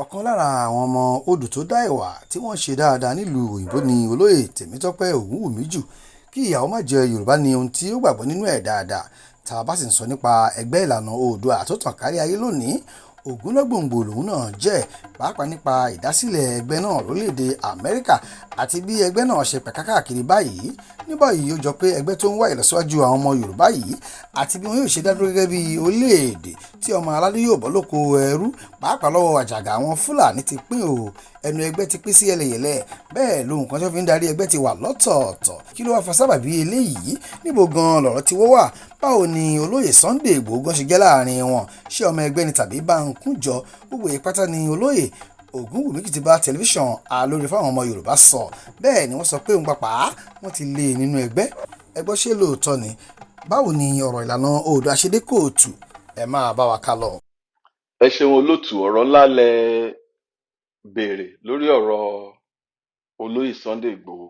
Ọ̀kan lára àwọn ọmọ odù tó dá ìwà tí wọ́n ṣe dáadáa nílùú òyìnbó ní Olóyè Tèmítọ́pẹ́ Ògúnwùmíjù. Kí ìyà ó má jẹ Yorùbá ní ohun tí ó gbàgbọ́ nínú ẹ̀ dáadáa. Tá a bá sì ń sọ nípa ẹgbẹ́ Ìlànà Oòduà tó tàn kárí ayé lónìí, ògúnnágbòǹgbò lòun náà jẹ́, pàápàá nípa ìdásílẹ̀ ẹgbẹ́ náà lórílẹ̀-èdè Amẹ́ríkà àti bí ẹgbẹ́ náà ṣe pẹ̀ka káàkiri báyìí. Ní báyìí, ó jọ pé ẹgbẹ́ tó ń wá ìlọsíwájú àwọn ọmọ Yorùbá yìí àti bí wọn yóò ṣe dá dúró gẹ́gẹ́ bí orílẹ̀-èdè tí ọmọ aládé yóò bọ́ lóko ẹrú, pàápàá lọ́wọ́ àjàgà àwọn Fúlàní ti pín o. Ẹnu ẹgbẹ́ ti pín sí yẹ́lẹyẹ̀lẹ, bẹ́ẹ̀ lohun kan tí wọ́n fi ń darí ẹgbẹ́ ti wà lọ́tọ̀ọ̀tọ̀. Kí ló wá fa sábàbí eléyìí? Níbo gan-an lọ̀rọ̀ ti wọ́ wà? Báwo ni Olóyè Sunday Igboho gan ṣe jẹ́ láàrin wọn? Ṣé ọmọ ẹgbẹ́ ni tàbí Bánkúnjọ? Gbogbo èyí pátá ni Olóyè Ògúnwùmíjù ti bá tẹlifíṣàn Alóore fáwọn ọmọ Yorùbá sọ. Bẹ́ẹ̀ ni wọ́n sọ pé òun pàápàá wọ́n ti lé e nínú ẹgbẹ́. Ẹ gbọ́, ṣé lóòótọ́ ni? Báwo ni ọ̀rọ̀ Ìlànà Oòduà ṣe dé kóòtù? Ẹ máa bá wa ká lọ. Ẹ ṣeun olóòtú, ọ̀rọ̀ ńlá lẹ béèrè lórí ọ̀rọ̀ Olóyè Sunday Igboho.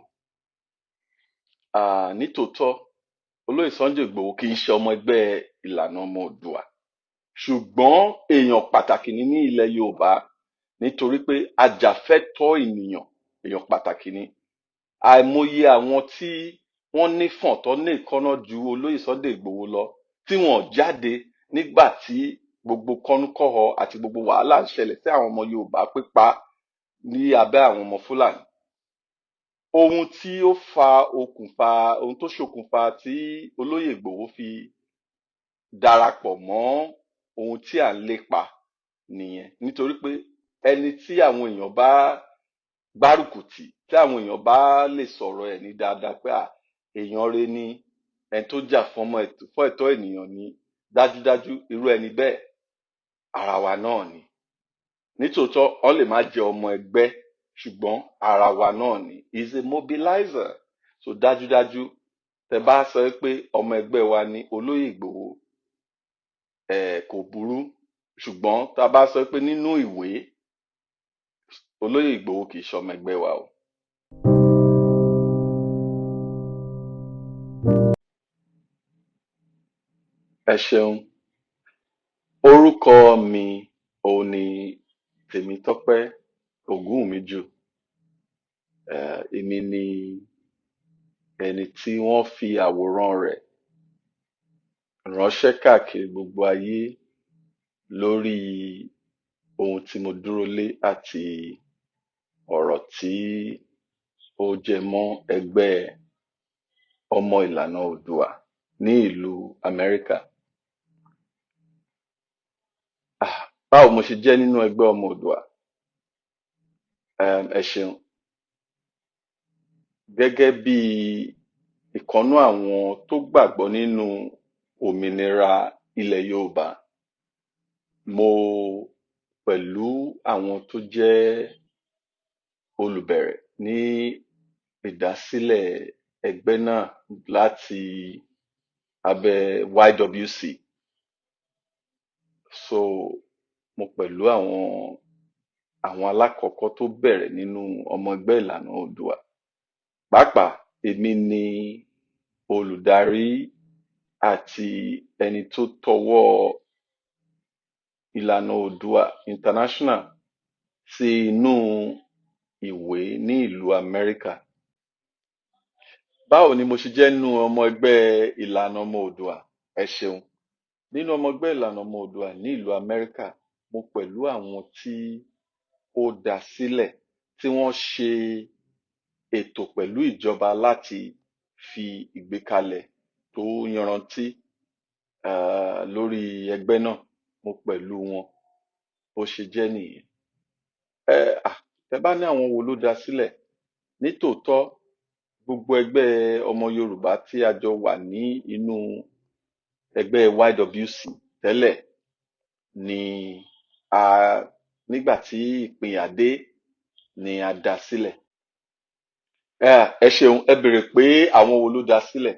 Nítòótọ́, Olóyè Sunday Igboho kì í ṣe ọmọ ẹgbẹ́ Ìlànà Ọmọ Oòduà, ṣùgbọ́n èèyàn pàtàkì ni ní ilẹ̀ Yorùbá, nítorí pé ajàfẹ́tọ̀ọ́ ènìyàn, èèyàn pàtàkì ni. Àìmọye àwọn tí wọ́n nífọ̀n tó ní ìkọ́nà ju Olóyè Sunday Igboho lọ tí wọ́n jáde nígbà tí gbogbo kọ́núkọ́họ àti gbogbo wàhálà ń ṣẹlẹ̀ sí àwọn ọmọ Yorùbá pípa ní abẹ́ àwọn ọmọ Fúlàní. Ohun tí ó fa okùnfà, ohun tó ṣokùnfà tí Olóyè Ìgbòho fi darapọ̀ mọ́ ohun tí à ń lépa nìyẹn, nítorí pé ẹni tí àwọn èèyàn bá gbárùkù tì, tí àwọn èèyàn bá lè sọ̀rọ̀ ẹ̀ ní dáadáa pé à èèyàn rẹ ni, ẹni tó jà fún ọmọ fún ẹ̀tọ́ ènìyàn ni, dájúdájú irú ẹni bẹ́ẹ̀ ara wa náà ni. Nítòótọ́, wọ́n lè má jẹ́ ọmọ ẹgbẹ́, ṣùgbọ́n ara wa náà ni. He is a mobilizer. So dájúdájú, tẹ bá sọ pé ọmọ ẹgbẹ́ wa ni Olóyè Ìgbòho, ẹ kò burú, ṣùgbọ́n tá a bá sọ pé nínú ìwé, Olóyè Ìgbòho kì í ṣe ọmọ ẹgbẹ́ wa o. Ẹ ṣeun. Orúkọ mi òun ni Tèmítọ́pẹ́ Ògúnwùmíjù. Èmi ni ẹni tí wọ́n fi àwòrán rẹ̀ ránṣẹ́ káàkiri gbogbo ayé lórí ohun tí mo dúró lé àti ọ̀rọ̀ tí ó jẹ mọ́ ẹgbẹ́ ọmọ Ìlànà Oòduà ní ìlú Amẹ́ríkà. Báwo mo ṣe jẹ́ nínú ẹgbẹ́ ọmọ Oòduà? Ẹ ṣeun. Gẹ́gẹ́ bí ìkànnú àwọn tó gbàgbọ́ nínú òmìnira ilẹ̀ Yorùbá, mo pẹ̀lú àwọn tó jẹ́ olùbẹ̀rẹ̀ ní ìdásílẹ̀ ẹgbẹ́ náà láti abẹ́ YWC. So mo pẹ̀lú àwọn alákọ̀ọ́kọ́ tó bẹ̀rẹ̀ nínú ọmọ ẹgbẹ́ Ìlànà Oòduà. Pàápàá èmi ni olùdarí àti ẹni tó tọwọ́ Ìlànà Oòduà International sí inú ìwé ní ìlú Amẹ́ríkà. Báwo ni mo ṣe jẹ́ nínú ọmọ ẹgbẹ́ Ìlànà Ọmọ Oòduà? Ẹ ṣeun. Nínú ọmọ ẹgbẹ́ Ìlànà Ọmọ Oòduà ní ìlú Amẹ́ríkà, mo pẹ̀lú àwọn tí ó dá sílẹ̀, tí wọ́n ṣe ètò pẹ̀lú ìjọba láti fi ìgbékalẹ̀ tó yanrantí lórí ẹgbẹ́ náà. Mo pẹ̀lú wọn. Bó ṣe jẹ́ nìyẹn. Tẹ bá ní àwọn wo ló dá sílẹ̀, nítòótọ́ gbogbo ẹgbẹ́ ọmọ Yorùbá tí a jọ wà ní inú ẹgbẹ́ YWC tẹ́lẹ̀ ni a nígbà tí ìpínyà dé ni a dá sílẹ̀. Ẹ ṣeun, ẹ béèrè pé àwọn wo ló dá sílẹ̀.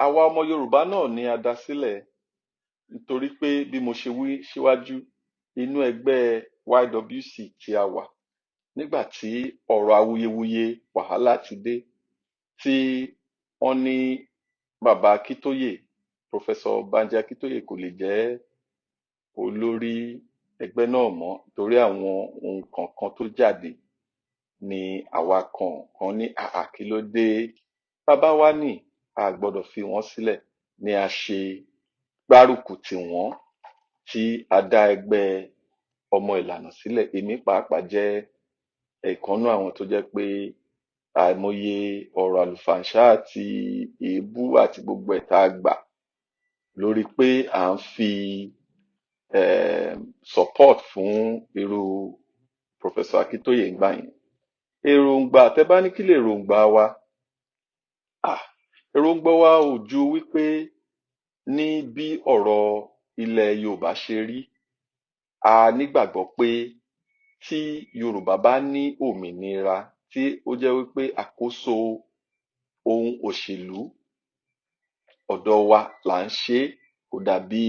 Àwa ọmọ Yorùbá náà ni a dá sílẹ̀, nítorí pé bí mo ṣe wí síwájú, inú ẹgbẹ́ YWC tí a wà nígbà tí ọ̀rọ̀ awuyewuye wàhálà ti dé, tí wọ́n ní bàbá Akíntóyè, Professor Banji Akíntóyè kò lè jẹ́ olórí ẹgbẹ́ náà mọ́ torí àwọn ohun kọ̀ọ̀kan tó jáde ní àwa kọ̀ọ̀kan ní àà kí ló dé, bàbá wa ní a gbọ́dọ̀ fi wọ́n sílẹ̀, ni a ṣe gbárùkù tì wọ́n tí a dá ẹgbẹ́ ọmọ ìlànà sílẹ̀. Èmi pàápàá jẹ́ ìkan nínú àwọn tó jẹ́ pé àìmọye ọ̀rọ̀ àlùfàǹṣá àti èébú àti gbogbo ẹ̀ tá a gbà lórí pé à ń fi support fún irú Professor Akintoye ńgbà yẹn. Èròǹgbà tẹ́ bá ní kí lè èròǹgbà wa, èròǹgbà wa ò ju wípé ní bí ọ̀rọ̀ ilẹ̀ Yorùbá ṣe rí, a nígbàgbọ́ pé tí Yorùbá bá ní òmìnira, tí ó jẹ́ wípé àkóso ohun òṣèlú ọ̀dọ̀ wa là ń ṣe, kò dàbí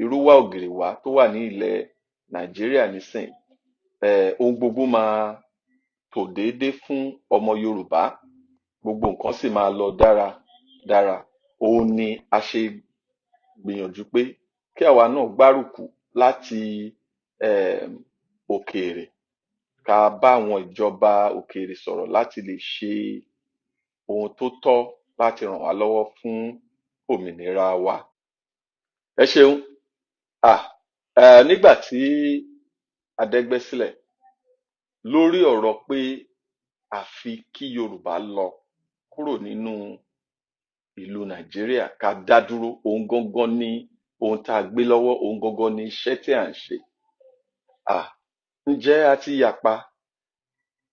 irúwà ògìrìwá tó wà ní ilẹ̀ Nàìjíríà nísìn. Ohun gbogbo máa tò déédé fún ọmọ Yorùbá, gbogbo nǹkan sì máa lọ dára dára. Òun ni a ṣe gbìyànjú pé kí àwa náà gbárùkù láti òkèèrè, ká bá àwọn ìjọba òkèèrè sọ̀rọ̀ láti lè ṣe ohun tó tọ́ láti ràn wá lọ́wọ́ fún òmìnira wa. Ẹ ṣeun. Nígbà tí a dẹ́gbẹ́ sílẹ̀ lórí ọ̀rọ̀ pé àfi kí Yorùbá lọ kúrò nínú ìlú Nàìjíríà ká dá dúró, ohun gangan ni ohun tá a gbé lọ́wọ́, ohun gangan ni iṣẹ́ tí à ń ṣe. Ǹjẹ́ a ti yapa?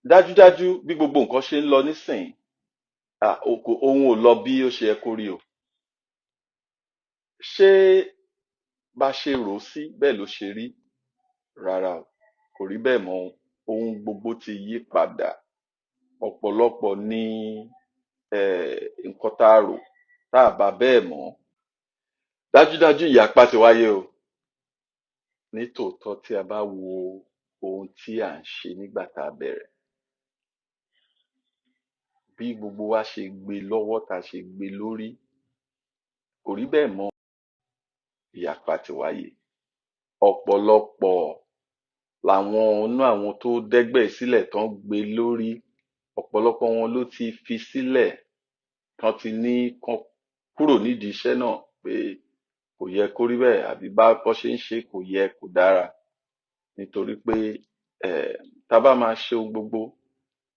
Dájúdájú bí gbogbo nǹkan ṣe ń lọ nísìnyí, ohun ò lọ bí ó ṣe yẹ kó rí o. Ṣé bá ṣe rò ó sí bẹ́ẹ̀ ló ṣe rí? Rárá o, kò rí bẹ́ẹ̀ mọ́. Ohun gbogbo ti yí padà. Ọ̀pọ̀lọpọ̀ ní nǹkan tá a rò tá a bá bẹ́ẹ̀ mọ́. Dájúdájú ìyapa ti wáyé o. Nítòótọ́ tí a bá wo ohun tí à ń ṣe nígbà tá a bẹ̀rẹ̀, bí gbogbo wa ṣe gbé lọ́wọ́ tá a ṣe gbé lórí, kò rí bẹ́ẹ̀ mọ́. Ìyapa ti wáyé. Ọ̀pọ̀lọpọ̀ làwọn inú àwọn tó dẹ́gbẹ́ sílẹ̀ tán gbé lórí, ọ̀pọ̀lọpọ̀ wọn ló ti fi sílẹ̀, tán ti ní kán kúrò nídìí iṣẹ́ náà pé kò yẹ kó rí bẹ́ẹ̀, àbí bá bọ́ ṣe ń ṣe kò yẹ, kò dára. Nítorí pé tá a bá máa ṣe ohun gbogbo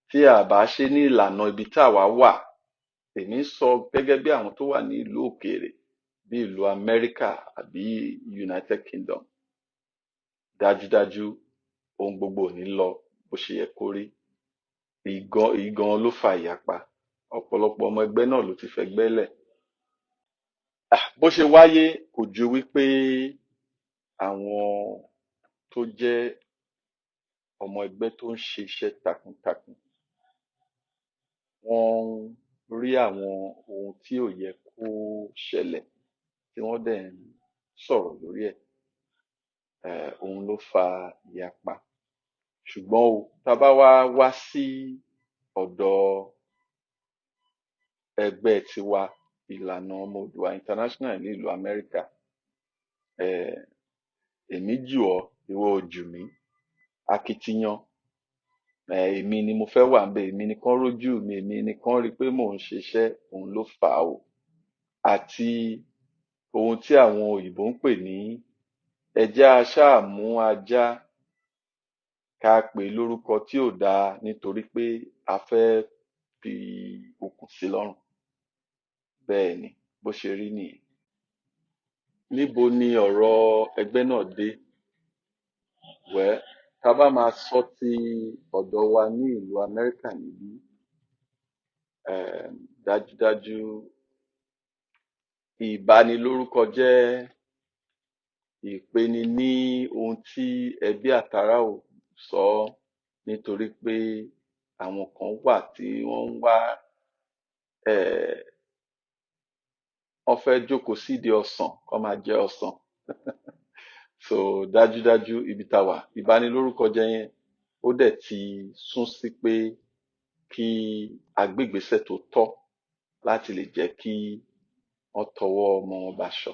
tí a bá ṣe ní ìlànà ibi tí àwa wà, èmi ń sọ gẹ́gẹ́ bí àwọn tó wà ní ìlú òkèèrè bí ìlú Amẹ́ríkà àbí United Kingdom, dájúdájú ohun gbogbo ò ní lọ bó ṣe yẹ kó rí. Ìgan ló fa ìyapa. Ọ̀pọ̀lọpọ̀ ọmọ ẹgbẹ́ náà ló ti fẹgbẹ́ lẹ̀. Bó ṣe wáyé kò ju wípé àwọn tó jẹ́ ọmọ ẹgbẹ́ tó ń ṣe iṣẹ́ takuntakun, wọ́n ń rí àwọn ohun tí ò yẹ kó ṣẹlẹ̀ tí wọ́n dẹ̀ ń sọ̀rọ̀ lórí ẹ̀. Òun ló fa ìyapa. Ṣùgbọ́n o, tá a bá wá wá sí ọ̀dọ̀ ẹgbẹ́ tiwa, Ìlànà Ọmọ Oòduà International ní ìlú Amẹ́ríkà, èmi jù ọ́, ìwọ ò jù mí. Akitiyan, èmi ni mo fẹ́ wà ńbẹ̀, èmi ni kán rójú mi, èmi ni kán rí pé mò ń ṣiṣẹ́, òun ló fà á o. Àti ohun tí àwọn òyìnbó ń pè ní ẹjẹ́ a ṣáà mú ajá ká pè é lórúkọ tí ò dáa nítorí pé a fẹ́ fi okùn sí lọ́rùn. Bẹ́ẹ̀ ni, bó ṣe rí nìyẹn. Níbo ni ọ̀rọ̀ ẹgbẹ́ náà dé? Well, tá a bá máa sọ ti ọ̀dọ̀ wa ní ìlú Amẹ́ríkà níbí, dájúdájú ìbanilórúkọjẹ́, ìpeni ní ohun tí ẹbí àtará ò sọ, nítorí pé àwọn kan wà tí wọ́n ń wá, wọ́n fẹ́ jókòó sídìí ọsàn, kán máa jẹ ọsàn. So dájúdájú ibi tá a wà, ìbanilórúkọjẹ́ yẹn ó dẹ̀ ti sún sí pé kí a gbé ìgbésẹ̀ tó tọ́ láti lè jẹ́ kí wọ́n tọwọ́ ọmọ wọn baṣọ.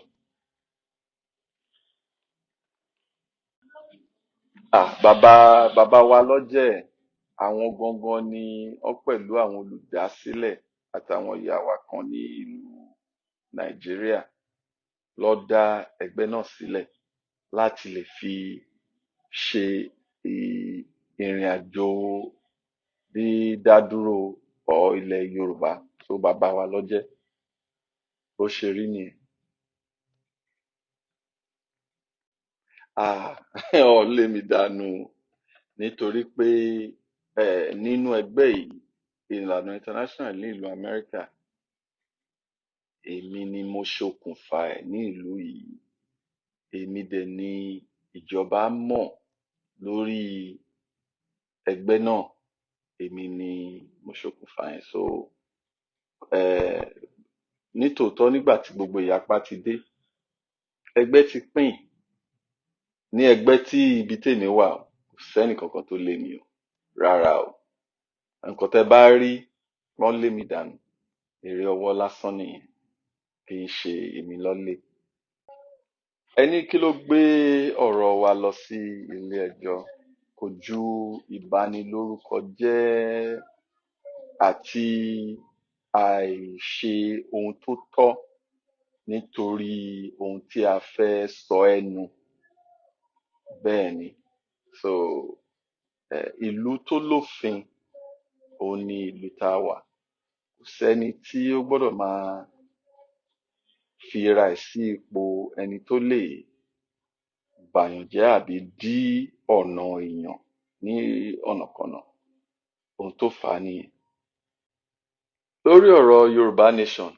Bàbá bàbá wa lọ́jẹ̀, àwọn gangan ni wọ́n pẹ̀lú àwọn olùdásílẹ̀ àtàwọn ìyá wa kan ní ìlú Nàìjíríà ló dá ẹgbẹ́ náà sílẹ̀ láti lè fi ṣe ìrìn àjò dídádúró ilẹ̀ Yorùbá. Tó bàbá wa lọ́jẹ̀, bó ṣe rí nìyẹn. Ah, ọ̀ lé mi dànù nítorí pé nínú ẹgbẹ́ yìí, Ìlànà International ní ìlú Amẹ́ríkà, èmi ni mo ṣokùnfà ẹ̀ ní ìlú yìí. Èmi dẹ̀ ni ìjọba mọ̀ lórí ẹgbẹ́ náà, èmi ni mo ṣokùnfà ẹ̀. So nítòótọ́, nígbà tí gbogbo ìyapa ti dé, ẹgbẹ́ ti pín. Ní ẹgbẹ́ tí ibi tèmi wà, kò sẹ́nì kankan tó lé mi o, rárá o. Nǹkan tẹ́ bá rí wọ́n lé mi dànù, èrè ọwọ́ lásán nìyẹn, kì í ṣe èmi lọ́lé. Ẹni kí ló gbé ọ̀rọ̀ wa lọ sí ilé ẹjọ́? Kò ju ìbanilórúkọ jẹ́ àti àìṣe ohun tó tọ́ nítorí ohun tí a fẹ́ sọ ẹnu. Bẹ́ẹ̀ ni. So ìlú tó lófin òun ni ìlú tá a wà. Kò sẹ́ni tí ó gbọ́dọ̀ máa fi ra ẹ̀ sí ipò ẹni tó lè bàyàn jẹ́ àbí dí ọ̀nà èèyàn ní ọ̀nàkọnà. Ohun tó fà á nìyẹn. Lórí ọ̀rọ̀ Yorùbá Nation,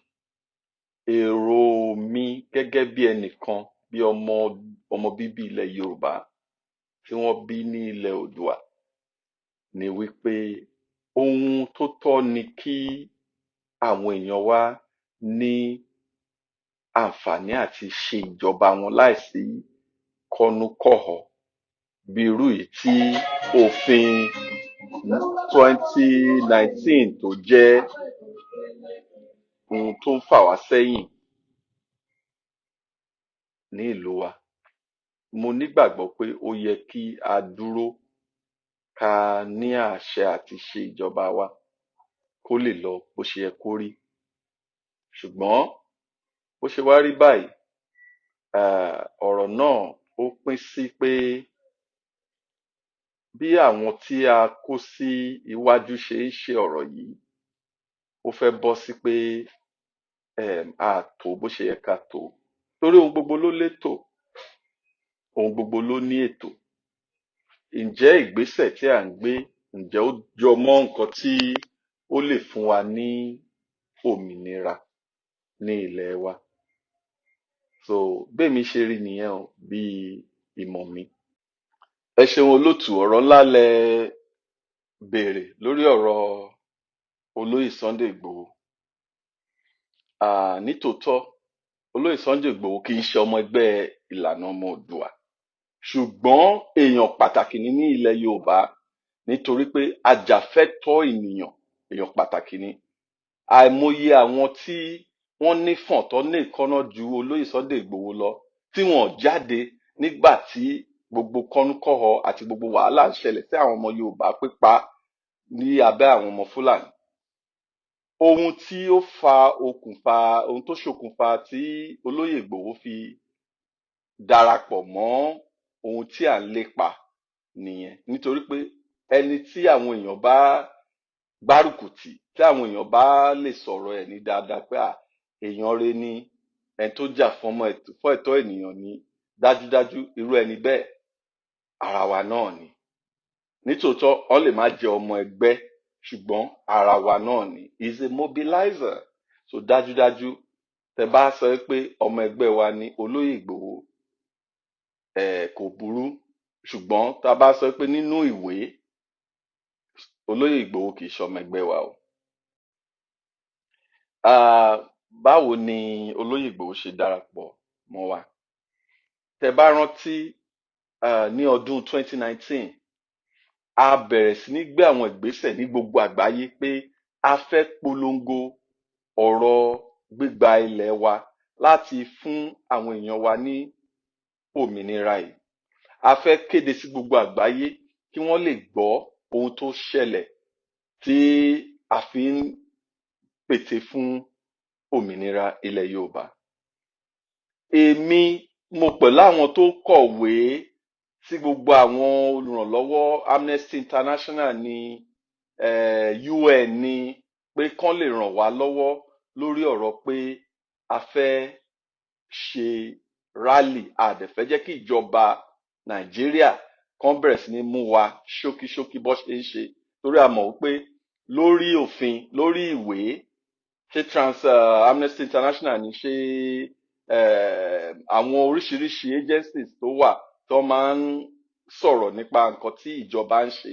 èrò mi gẹ́gẹ́ bí ẹnìkan, bí ọmọ bíbí ilẹ̀ Yorùbá tí wọ́n bí ní ilẹ̀ Oòduà, ni wípé ohun tó tọ́ ni kí àwọn èèyàn wa ní àǹfààní àti ṣe ìjọba wọn láìsí kọ́núkọ̀họ̀ bí irú yìí tí òfin 2019 tó jẹ́ ohun tó ń fà wá sẹ́yìn ní ìlú wa. Mo nígbàgbọ́ pé ó yẹ kí a dúró ká ní àṣẹ àti ṣe ìjọba wa kó lè lọ bó ṣe yẹ kó rí. Ṣùgbọ́n bó ṣe wá rí báyìí, ọ̀rọ̀ náà ó pín sí pé bí àwọn tí a kó sí iwájú ṣe ń ṣe ọ̀rọ̀ yìí, ó fẹ́ bọ́ sí pé a tó bó ṣe yẹ ká tó. Torí ohun gbogbo ló létò, ohun gbogbo ló ní ètò. Ǹjẹ́ ìgbésẹ̀ tí à ń gbé, ǹjẹ́ ó jọ mọ́ nǹkan tí ó lè fún wa ní òmìnira ní ilẹ̀ wa? So bẹ́ẹ̀ mi ṣe rí nìyẹn o, bí ìmọ̀ mi. Ẹ ṣeun olótù, ọ̀rọ̀ ńlá lẹ béèrè lórí ọ̀rọ̀ olóyè Sunday Igboho. Nítòótọ́, olóyè Sunday Igboho kì í ṣe ọmọ ẹgbẹ́ Ìlànà Ọmọ Oòduà, ṣùgbọ́n èèyàn pàtàkì ni ní ilẹ̀ Yorùbá nítorí pé ajàfẹ́tọ̀ọ́ ènìyàn, èèyàn pàtàkì ni. Àìmọye àwọn tí wọ́n nífọ̀n tó ní ìkọ́nà ju olóyè Sunday Igboho lọ tí wọ́n jáde nígbà tí gbogbo kọ́núkọ́họ àti gbogbo wàhálà ń ṣẹlẹ̀ sí àwọn ọmọ Yorùbá pípa ní abẹ́ àwọn ọmọ Fúlàní. Ohun tí ó fa okùnfà, ohun tó ṣokùnfà tí olóyè Igboho fi darapọ̀ mọ́ ohun tí à ń lépa nìyẹn. Nítorí pé ẹni tí àwọn èèyàn bá gbárùkù tì, tí àwọn èèyàn bá lè sọ̀rọ̀ ẹ̀ ní dáadáa pé èèyàn rere ni, ẹni tó jà fún ẹ̀tọ́ ènìyàn ni, dájúdájú irú ẹni bẹ́ẹ̀ ara wa náà ni. Nítòótọ́, ó lè má jẹ́ ọmọ ẹgbẹ́, ṣùgbọ́n ara wa náà ni. He is a mobilizer. So dájúdájú, tẹ́ bá sọ pé ọmọ ẹgbẹ́ wa ni olóyè Igboho, kò burú. Ṣùgbọ́n tá a bá sọ pé nínú ìwé, olóyè Igboho kì í ṣe ọmọ ẹgbẹ́ wa o. Báwo ni olóyè Igboho ṣe darapọ̀ mọ́ wa? Tẹ́ bá rántí, ní ọdún 2019, a bẹ̀rẹ̀ sí ní gbé àwọn ìgbésẹ̀ ní gbogbo àgbáyé pé a fẹ́ polongo ọ̀rọ̀ gbígba ilẹ̀ wa láti fún àwọn èèyàn wa ní òmìnira yìí. A fẹ́ kéde sí gbogbo àgbáyé kí wọ́n lè gbọ́ ohun tó ṣẹlẹ̀ tí a fi ń pète fún òmìnira ilẹ̀ Yorùbá. Èmi mo pẹ̀lú àwọn tó kọ̀wé sí gbogbo àwọn olùrànlọ́wọ́, Amnesty International ní, UN ní, pé kán lè ràn wá lọ́wọ́ lórí ọ̀rọ̀ pé a fẹ́ ṣe rally. A dẹ̀ fẹ́ jẹ́ kí ìjọba Nàìjíríà kán bẹ̀rẹ̀ sí ní mú wa ṣókíṣókí bó ṣe ń ṣe, torí a mọ̀ wípé lórí òfin, lórí ìwé, ṣé trans Amnesty International ní, ṣé àwọn oríṣiríṣi agencies tó wà tó máa ń sọ̀rọ̀ nípa nǹkan tí ìjọba ń ṣe,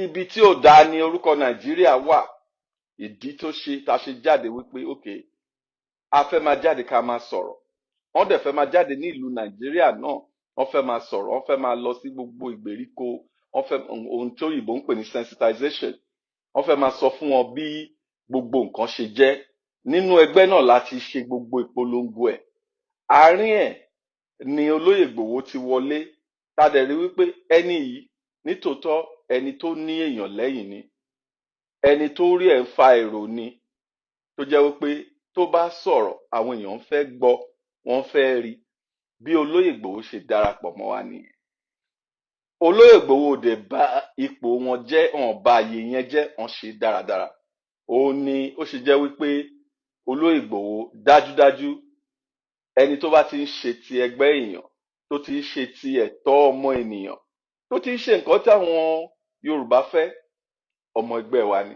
ibi tí ò dáa ní orúkọ Nàìjíríà wà. Ìdí tó ṣe tá a ṣe jáde wípé, OK, a fẹ́ máa jáde ká máa sọ̀rọ̀, wọ́n dẹ̀ fẹ́ máa jáde ní ìlú Nàìjíríà náà, wọ́n fẹ́ máa sọ̀rọ̀, wọ́n fẹ́ máa lọ sí gbogbo ìgbèríko, wọ́n fẹ́ ohun tí òyìnbó ń pè ní sensitization, wọ́n fẹ́ máa sọ fún wọn bí gbogbo nǹkan ṣe jẹ́. Nínú ẹgbẹ́ náà láti ṣe gbogbo ìpolongo ẹ̀. Àárín ẹ̀ ni olóyè Ìgbòho ti wọlé, tá a dẹ̀ rí wípé ẹni yìí nítòótọ́, ẹni tó ní èèyàn lẹ́yìn ni, ẹni tó rí ẹ̀ ń fa èrò ni, tó jẹ́ wípé tó bá sọ̀rọ̀, àwọn èèyàn ń fẹ́ gbọ́, wọ́n fẹ́ rí. Bí olóyè Ìgbòho ṣe darapọ̀ mọ́ wa nìyẹn. Olóyè Ìgbòho ò dẹ̀ bà ipò wọn jẹ́, wọn bà àyè yẹn jẹ́, wọ́n ṣe dáradára. Òun ni ó ṣe jẹ́ wípé olóyè Ìgbòho dájúdájú, ẹni tó bá ti ń ṣe ti ẹgbẹ́ èèyàn, tó ti ń ṣe ti ẹ̀tọ́ ọmọ ènìyàn, tó ti ń ṣe nǹkan táwọn Yorùbá fẹ́, ọmọ ẹgbẹ́ wa ni.